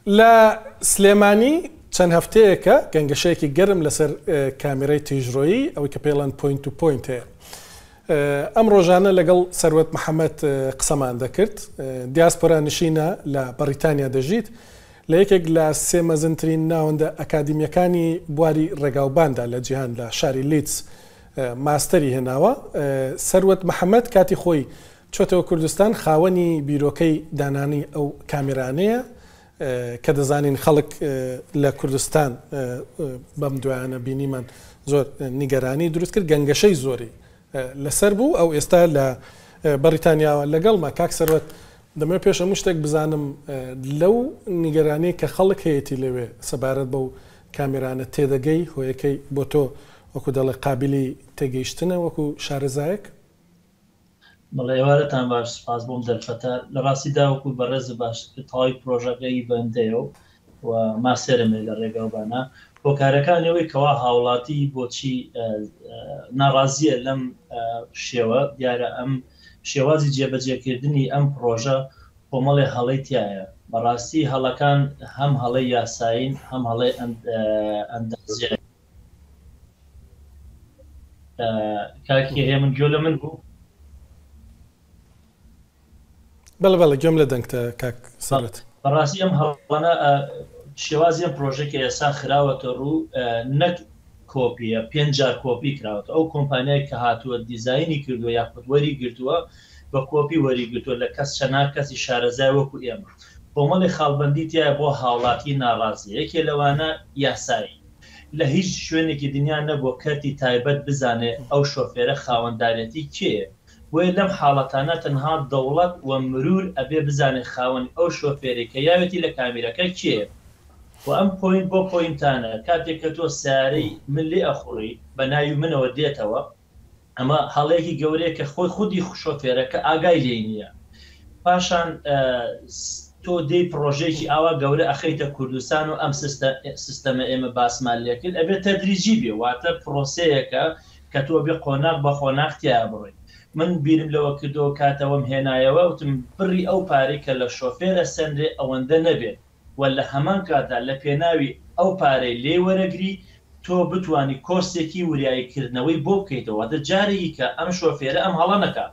لە سلێمانی چەند هەفتەیەکە گەنگەشەیەکی گەرم لەسەر کامێرای تیژڕۆیی ئەوەی کە پێڵەن point to point هەیە. ئەم ڕۆژانە لەگەڵ سەروەت محەمەد قسەمان دەکرد، دیاسپۆرا نشینە لە بەڕیتانیا دەژیت، لە یەکێک لە سێ مەزنترین ناوەندە ئەکادیمییەکانی بواری ڕێگاوباندا لە جیهان لە شاری لیدز ماستەری هێناوە. سەروەت محەمەد کاتی خۆی چۆتەوە کوردستان خاوەنی بیرۆکەی دانانی ئەو کامێرانەیە کە دەزانین خەڵک لە کوردستان بەم دوایانە بینیمان زۆر نیگەرانی دروست کرد گەنگەشەی زۆری لەسەر بوو ئەو ئێستا لە بەریتانیاوە لەگەڵمە کاک سەروەت دەمەوێت پێش هەموو شتێک بزانم لەو نیگەرانی کە خەڵک هەیەی لەوێ سەبارەت بەو کامێرانە تێدەگەی هۆیەکەی بۆ تۆ وەکو دەڵێ قابلی تێگەیشتنە وەکو شارەزایەک؟ بەڵێ ئێوارەتان باش سوپاس بۆم دەرفەتە لە ڕاستیدا وەکو بەڕێز باش تەواوی پرۆژەکە ی بەندەیە و و ماسێرم هەیە لە ڕێگاوبانە هۆکارەکانی ئەوەی کەوا هاوڵاتی بۆچی ناڕازیە لەم شێوە دیارە ئەم شێوازی جێبەجێکردنی ئەم پرۆژە کۆمەڵێ هەڵەی تایە بەڕاستی هەڵەکان هەم هەڵەی یاسایین هەم هەڵەی ئەندازیاری کاکی هێمن گوێ لە من بوو؟ بەڵێ بەڵێ گوێم لە دەنگتە کاک سەروەت. بەڕاستی ئەم هەڵانە شێوازی ئەم پرۆژەی کە ئێستا خراوەتە ڕوو نەک کۆپیە پێنج جار کۆپی کراوەتە ئەو کۆمپانیای کە هاتووە دیزاینی کردووە یاخود وەری گرتووە بە کۆپی وەری گرتووە لە کەس چەنان کەسی شارەزای وەکو ئێمە کۆمەڵی خاڵبەندی تیایە بۆ هاوڵاتی ناڕازیە یەکێ لەوانە یاسایی لە هیچ شوێنێکی دنیا نەبووە کەرتی تایبەت بزانێ ئەو شۆفێرە خاوەندارێتی کێیە بۆیە لەم حاڵەتانە تەنها دەوڵەت و مرور ئەبێ بزانێ خاوەنی ئەو شۆفێرەی کە یاوێتی لە کامیرەکە کێیە وە ئەم point بۆ point انە کاتێک کە تۆ سەیارەی من لێ ئەخوڕی بە ناوی منەوە دێتەوە ئەمە هەڵەیەکی گەورەیە کە خۆی خودی شۆفێرەکە ئاگای لێی نییە. پاشان تۆ دێی پڕۆژەیەکی ئاوا گەورە ئەخەیتە کوردستان و ئەم سیستەمە ئێمە باسمان لێکرد ئەبێت تەدریجی بێ واتە پرۆسەیەکە کە تۆ بێ قۆناغ بە قۆناغ تیا بڕۆی. من بیرم لەوە کردەوە کاتەوەم هێنایەوە وتم بڕی ئەو پارەی کە لە شۆفێرە سەنرێ ئەوەندە نەبێت و لە هەمان کاتدا لە پێناوی ئەو پارەی لێی وەرەگری تۆ بتوانی کۆرسێکی وریایی کردنەوەی بۆ بکەیتەوە واتە جارێکی کە ئەم شۆفێرە ئەم هەڵە نەکا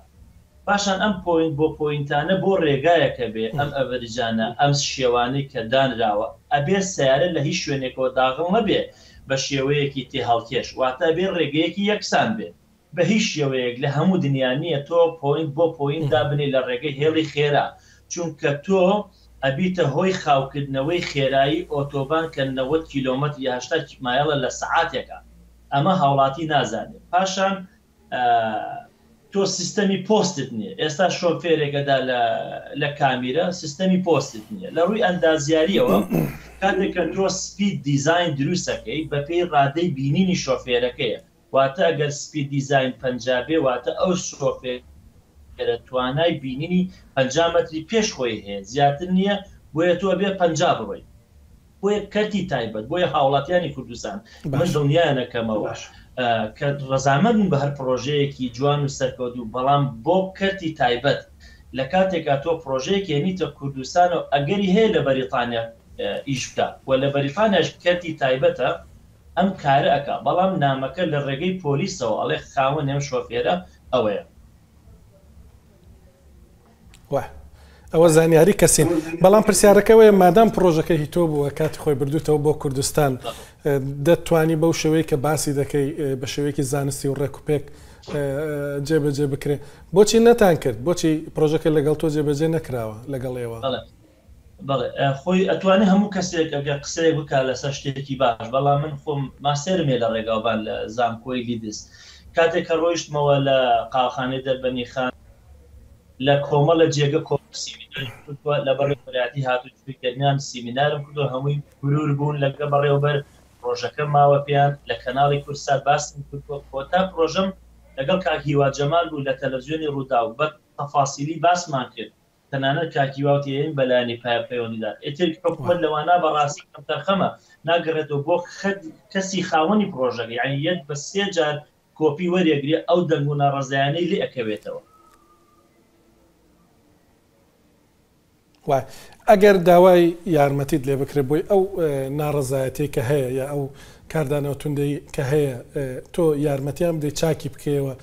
پاشان ئەم point بۆ point انە بۆ رێگایەکە بێ ئەم average انە ئەم شێوانەی کە دانراوە ئەبێ سەیارە لە هیچ شوێنێکەوە داغڵ نەبێ بە شێوەیەکی تێهەڵکێش واتە ئەبێ رێگەیەکی یەکسان بێ بە هیچ شێوەیەک لە هەموو دنیا نییە تۆ point بۆ point دابنێی لە ڕێگەی هێڵی خێرا چونکە تۆ ئەبیتە هۆی خاوکردنەوەی خێرایی ئۆتۆبان کە 90 کیلۆمەتر یا 80 مایەڵە لە سەعاتێکا ئەمە هاوڵاتی نازانێ پاشان تۆ سیستەمی پۆستت نییە ئێستا شۆفێرێکەدا لە لە کامیرە سیستەمی پۆستت نییە لە ڕووی ئەندازیاریەوە کاتێک کە تۆ speed design دروستەکەی بەپێی ڕادەی بینینی شۆفێرەکەیە واتە ئەگەر speed design 50 بێ واتە ئەو شۆفێرە توانای بینینی 50 مەتری پێش خۆی هەیە زیاتر نییە بۆیە تۆ ئەبێ 50 بڕۆی بۆیە کەرتی تایبەت بۆیە هاوڵاتیانی کوردستان من باش دڵنیایانەکەمەوە باش کە ڕەزامەندن بە هەر پڕۆژەیەکی جوان و سەرکەوتوو بەڵام بۆ کەرتی تایبەت لە کاتێکا تۆ پڕۆژەیەک هێنیتە کوردستان و ئەگەری هەیە لە بەریتانیا ئیش بکا و لە بەریتانیاش کەرتی تایبەتە ئەم کارە ئەکا بەڵام نامەکە لە ڕێگەی پۆلیسەوە ئەڵێ خاوەنی ئەم شۆفێرە ئەوەیە. وە ئەوە زانیاری کەسین بەڵام پرسیارەکە ئەوەیە مادام پڕۆژەکە هی تۆ بووە کاتی خۆی بردوتەوە بۆ کوردستان دەتوانی بەو شێوەی کە باسی دەکەی بە شێوەیەکی زانستی و ڕێک و پێک جێبەجێ بکرێ بۆچی نەتان کرد بۆچی پڕۆژەکە لەگەڵ تۆ جێبەجێ نەکراوە لەگەڵ ئێوە؟ بەڵێ خۆی ئەتوانێ هەموو کەسێک ئەگەر قسەیەک بکات لەسەر شتێکی باش بەڵام من خۆم ماستێرم هەیە لە ڕێگاوبان لە زانکۆی لیدز کاتێک کە ڕۆیشتمەوە لە قاوەخانەی دەربەنیخان لە کۆمەڵە جێگە کۆ سیمینارم کردووە لە بەڕێوەبەرایەتی هاتوچۆی گەرمیان سیمینارم کردووە هەمووی مرور بوون لەگە بەڕێوەبەر پرۆژەکە ماوە پێیان لە کەناڵی کوردسات باسم کردووە کۆتا پرۆژەم لەگەڵ کاک هیوا جەمال بوو لە تەلەفزیۆنی ڕووداو بە تەفاسیلی باسمان کرد تەنانەت کاک هیوا وتی ئەین بە لایەنی پەیوەندیدار ئیتر حکومەت لەوانە بەڕاستی کەمتەرخەمە ناگەڕێتەوە بۆ خەد کەسی خاوەنی پڕۆژەکە یانی یەک بە سێ جار کۆپی وەرێگرێ ئەو دەنگ و ناڕەزایانەی لێ ئەکەوێتەوە. وایە ئەگەر داوای یارمەتیت لێ بکرێت بۆی ئەو ناڕەزایەتیەی کە هەیە یا ئەو کاردانەوە توندەی کە هەیە تۆ یارمەتیان بدەیت چاکی بکەیەوە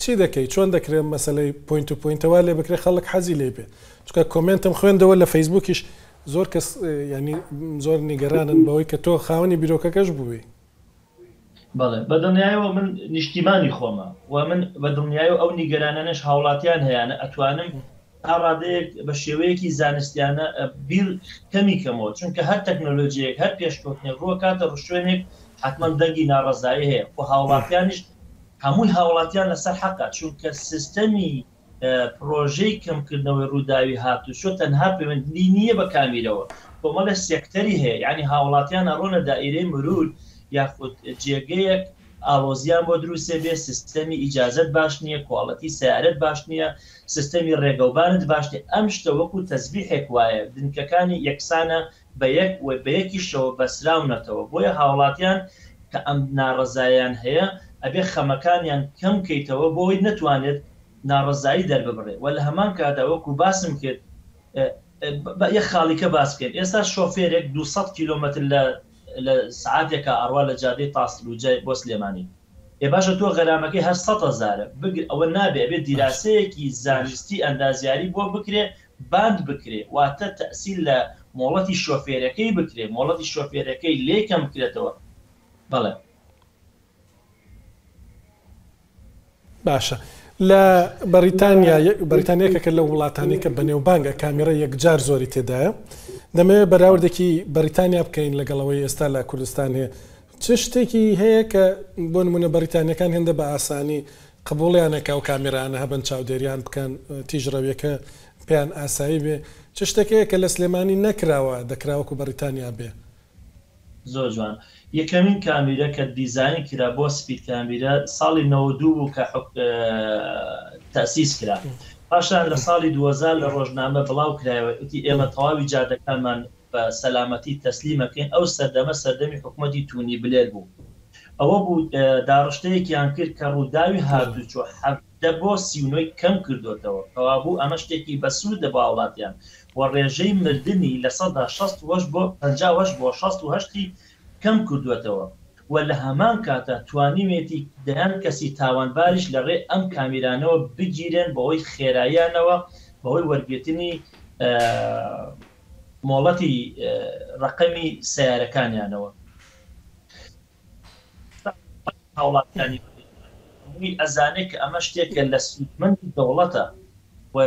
چی دەکەی چۆن دەکرێت مەسەلەی point to point وا لێ بکرێت خەڵک حەزی لێ بێت چونکە کۆمێنتم خوێندەوە لە فەیسبووکیش زۆر کەس ینی زۆر نیگەرانن بەوەی کە تۆ خاوەنی بیرۆکەکەش بووی. بەڵێ بە دڵنیایەوە من نیشتیمانی خۆمە و من بە دڵنیایەوە ئەو نیگەرانانەش هاوڵاتیان هەیانە ئەتوانم تا ڕادەیەک بە شێوەیەکی زانستیانە بیر کەمی کەمەوە چونکە هەر تەکنۆلۆژیەک هەر پێشکەوتنێک ڕووەکاتە ڕشوێنێک حتمما دەنگی ناڕەزایی هەیە و هاوڵاتیانیش هەمووی هاوڵاتیان لەسەر حەقە چونکە سیستەمی پڕۆژەی کەمکردنەوەی ڕووداوی هاتوچۆ تەنها پەیوەندی نییە بە کامیرەوە، کۆمەڵێ سێکتەری هەیە، یانی هاوڵاتیان ئەڕۆنە دائیرەی مرور یاخود جێگەیەک ئاڵۆزیان بۆ دروسێ بێ، سیستەمی ئیجازەت باش نییە، کواڵێتی سەیارەت باش نییە، سیستەمی ڕێگەوبانت باش نییە، ئەم شتە وەکو تەزبیحێک وایە دنکەکانی یەکسانە بە یەک و بە یەکیشەوە بەسراونەتەوە، بۆیە هاوڵاتیان کە ئەم ناڕەزایان هەیە ئەبێ خەمەکانیان کەم کەیتەوە بۆی نەتوانێت ناڕەزایی دەرببڕێ و لە هەمان کاتدا وەکو باسم کرد با یەک خاڵی کە باس بکەین ئێستا شۆفێرێک 200 کیلۆمەتر لە لە سعاتێکا ئەڕوا لە جادەی تاسلوجە بۆ سلێمانی ئێ باشە تۆ غەرامەکەی هەر سەد هەزارە بگر ئەوە نابێ ئەبێ دیراسەیەکی زانستی ئەندازیاری بۆ بکرێ باند بکرێ واتە تەئسیر لە مۆڵەتی شۆفێرەکەی بکرێ مۆڵەتی شۆفێرەکەی لێ کەم بکرێتەوە بەڵێ. باشە لە بەریتانیا بەریتانیا یەکێکە لەو وڵاتانەی کە بەنێوبانگە کامیرە یەکجار زۆری تێدایە دەمەوێت بەراوردێکی بەریتانیا بکەین لەگەڵ ئەوەی ئێستا لە کوردستان هەیە چ شتێکی هەیە کە بۆ نمونە بەریتانیەکان هێندە بە ئاسانی قبوڵیانە کە ئەو کامیرانە هەبن چاودێریان بکەن تیژڕەویەکە پێیان ئاسایی بێ چ شتێک هەیە کە لە سلێمانی نەکراوە دەکرا وەکو بەریتانیا بێ؟ زۆر جوان یەکەمین کامیرە کە دیزاین کرا بۆ speed کامیرە ساڵی 92 بوو کە تەسیس کرا پاشان لە ساڵی 2000 لە ڕۆژنامە بڵاو کرایەوە وتی ئێمە تەواوی جادەکانمان بە سەلامەتی تەسلیمەکەین ئەو سەردەمە سەردەمی حکومەتی تونی بلێر بوو ئەوە بوو داڕشتەیەکیان کرد کە ڕووداوی هاتوچۆ 17 بۆ 39 کەم کردوتەوە کەوابوو ئەمە شتێکی بەسوودە بۆ هاوڵاتیان و ڕێژەی مردنی 68% بۆ 58 بۆ 68 ی کەم کردووەتەوە و لە هەمان کاتا توانیوێتی دەیان کەسی تاوانباریش لە ڕێی ئەم کامیرانەوە بگیرێن بەهۆی خێراییانەوە بەهۆی وەرگرتنی مۆڵەتی ڕەقەمی سەیارەکانیانەوە. هاوڵاتیانی هەمووی ئەزانێ کە ئەمە شتێکە لە سوودمەندی دەوڵەتە و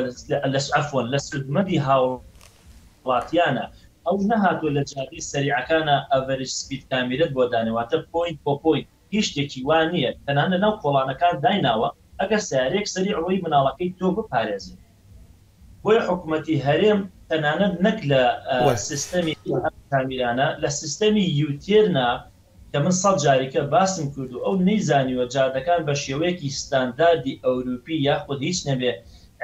لە عەفوەن لە سوودمەندی هاوڵاتیانە ئەو نەهاتووە لە جادەی سەریعەکانا average speed کامیرەت بۆ دانێ واتە point بۆ point هیچ شتێکی وا نییە تەنانەت لەناو کۆڵانەکان دایناوە ئەگەر سەیارەیەک سەریع ڕۆیی مناڵەکەی تۆ بپارێزێ بۆیە حکومەتی هەرێم تەنانەت نەک لە سیستەمی ئەم کامیرانە لە سیستەمی U-turn ا کە من سەد جاریکە باسم کرد و ئەو نەیزانیوە جادەکان بە شێوەیەکی ستانداردی ئەوروپی یاخود هیچ نەبێ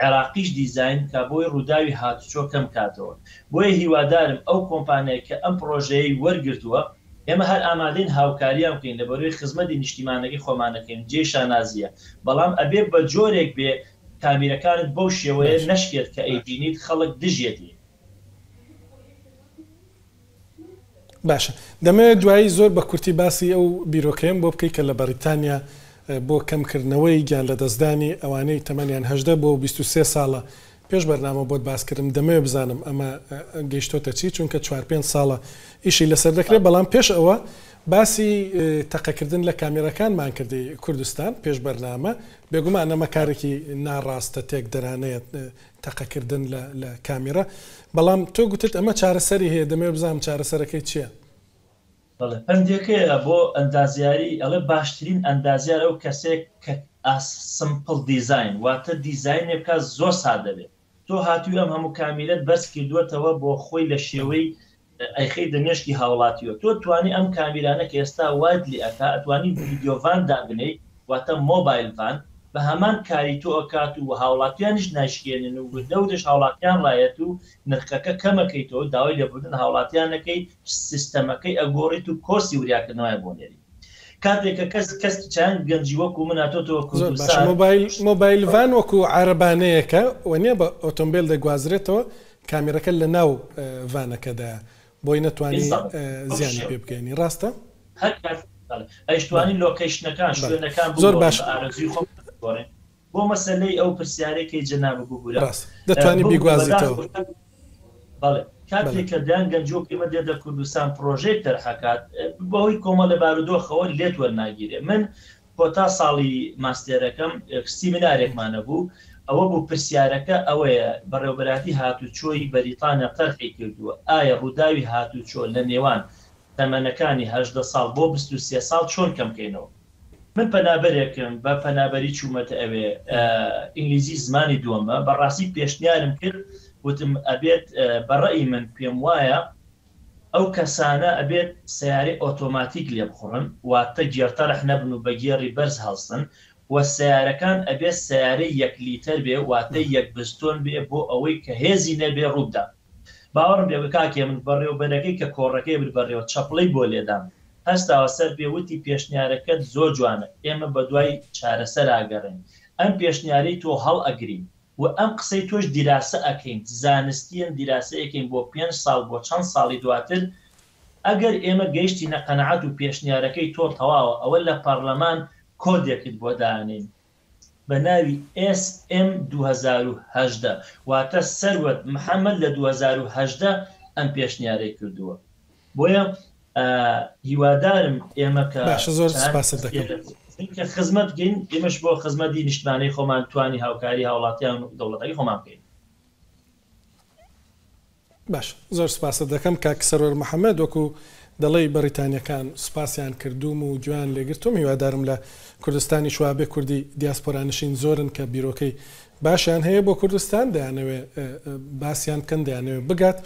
عێراقیش دیزاین بکا بۆی ڕووداوی هاتوچۆ کەم کاتەوە بۆیە هیوادارم ئەو کۆمپانیای کە ئەم پڕۆژەیەی وەرگرتووە ئێمە هەر ئامادەین هاوکاریان بکەین لەبەرەی خزمەتی نیشتیمانەکەی خۆمانەکەین جێی شانازیە بەڵام ئەبێ بە جۆرێک بێ کامیرەکانت بەو شێوەیە نەشکێت کە ئەیبینیت خەڵک دژیەتی. باشە دەمەوێت دوایی زۆر بە کورتی باسی ئەو بیرۆکەیەم بۆ بکەی کە لە بەڕیتانیا بۆ کەمکردنەوەی گیان لەدەستدانی ئەوانەی تەمەنیان 18 بۆ 23 ساڵە پێش بەرنامە بۆت باس کردم دەمەوێت بزانم ئەمە گەیشتۆتە چی چونکە چوار پێنج ساڵە ئیشی لەسەر دەکرێت بەڵام پێش ئەوە باسی تەقەکردن لە کامێراکانمان کردی کوردستان پێش بەرنامە بێگومان ئەمە کارێکی ناڕاستە تێکدەرانەیە تەقەکردن لە لە کامیرا بەڵام تۆ گوتت ئەمە چارەسەری هەیە دەمەوێت بزانم چارەسەرەکەی چییە؟ بەڵێ پەندێکەیە بۆ ئەندازیاری ئەڵێ باشترین ئەندازیار ئەو کەسێک کە ئاس simple design واتە دیزاینێ بکات زۆر سادە بێت تۆ هاتووی ئەم هەموو کامیرەت بەرز کردووەتەوە بۆ خۆی لە شێوەی ئەیخەیتە مێشکی هاوڵاتیوە تۆ توانی ئەم کامیرانە کە ئێستا وات لێ ئەکا ئەتوانی video van دابنێی واتە mobile van بە هەمان کاری تۆ ئەکات و هاوڵاتیانیش نایشکێنن و وردە وردەش هاوڵاتیان ڕایەت و نرخەکە کەمەکەیتەوە داوای لێبوردن هاوڵاتیان ئەکەی سیستەمەکەی ئەگۆڕیت و کۆرسی وریاکردنەوەیان بۆ نێری کاتێک کە کەس کەس چەند گەنجی وەکو من هاتۆتەوە زۆر باشە کوردستان mobile mobile van وەکو عارەبانەیەکە وەنیە بە ئۆتۆمبێل دەگوازرێتەوە. کامێرەکە لە ناو ڤانەکەدایە بۆی نەتوانی زیانی پێ بگەیەنی ڕاستە؟ هەر کات بەڵێ ئەیشتوانی لۆکەیشنەکان شوێنەکان زۆر باش بگۆڕین بە ئارەزووی خۆم بگۆڕین بۆ مەسەلەی ئەو پرسیارەی کەی جەنابت ببورە ڕاست دەتوانی ببورە بیگوازیتەوە. بەداخەوە بەڵێ بەڵێ کاتێک کە دەیان گەنج وەک ئێمە دێتە کوردستان پڕۆژەیەک تەرحەکات بەهۆی کۆمەڵێ بارودۆخەوە لێت وەرناگیرێ من کۆتا ساڵی ماستێرەکەم سیمینارێکمان هەبوو، ئەوە بوو پرسیارەکە ئەوەیە بەڕێوەبەرایەتی هاتوچۆی بەریتانیا تەرحی کردووە ئایا ڕووداوی هاتوچۆ لە نێوان تەمەنەکانی 18 ساڵ بۆ 23 ساڵ چۆن کەمکەینەوە؟ من پەنابەرێکم بە پەنابەری چوومەتە ئەوێ ئینگلیزی زمانی دووەمە بەڕاستی پێشنیارم کرد وتم ئەبێت بە ڕەئی من پێم وایە ئەو کەسانە ئەبێت سەیارەی ئۆتۆماتیک لێبخوڕن واتە گێڕتەرح نەبن و بە گێڕی بەرز هەڵسن وە سەیارەکان ئەبێت سەیارەی یەک لیتەر بێ واتە یەک بستۆن بێ بۆ ئەوەی کە هێزی نەبێ ڕووبدا باوەڕم پێ بکە کاک هێمن بەڕێوبەرەکەی کە کۆڕەکەی برد بەڕێوە چەپڵەی بۆ لێدام هەستاوە سەر پێ وتی پێشنیارەکەت زۆر جوانە ئێمە بەدوای چارەسەرا گەڕێین ئەم پێشنیارەی تۆ هەڵئەگرین وە ئەم قسەی تۆش دیراسە ئەکەین زانستیەن دیراسە ئەکەین بۆ پێنج ساڵ بۆ چەند ساڵی دواتر ئەگەر ئێمە گەیشتینە قەناعەت و پێشنیارەکەی تۆ تەواوە ئەوە لە پەڕلەمان کۆدێکت بۆ دانێین بە ناوی SM 2018 واتە سەروەت محەمەد لە 2018 ئەم پێشنیارەی کردووە بۆیە هیوادارم ئێمە کە باشە زۆر سپاست دەکەم. کە خزمەت بکەین ئێمەش بۆ خزمەتی نیشتمانەی خۆمان توانی هاوکاری هاوڵاتیان و دەوڵەتەکەی خۆمان بکەین. باش زۆر سپاست دەکەم کاک سەروەر محەمەد وەکو دەڵێی بەڕیتانیەکان سوپاسیان کردووم و گوێیان لێگرتووم هیوادارم لە کوردستانیش وابێ کوردی دیاسپۆرانشین زۆرن کە بیرۆکەی باشیان هەیە بۆ کوردستان دەیانەوێ باسیان بکەن دەیانەوێ بگات.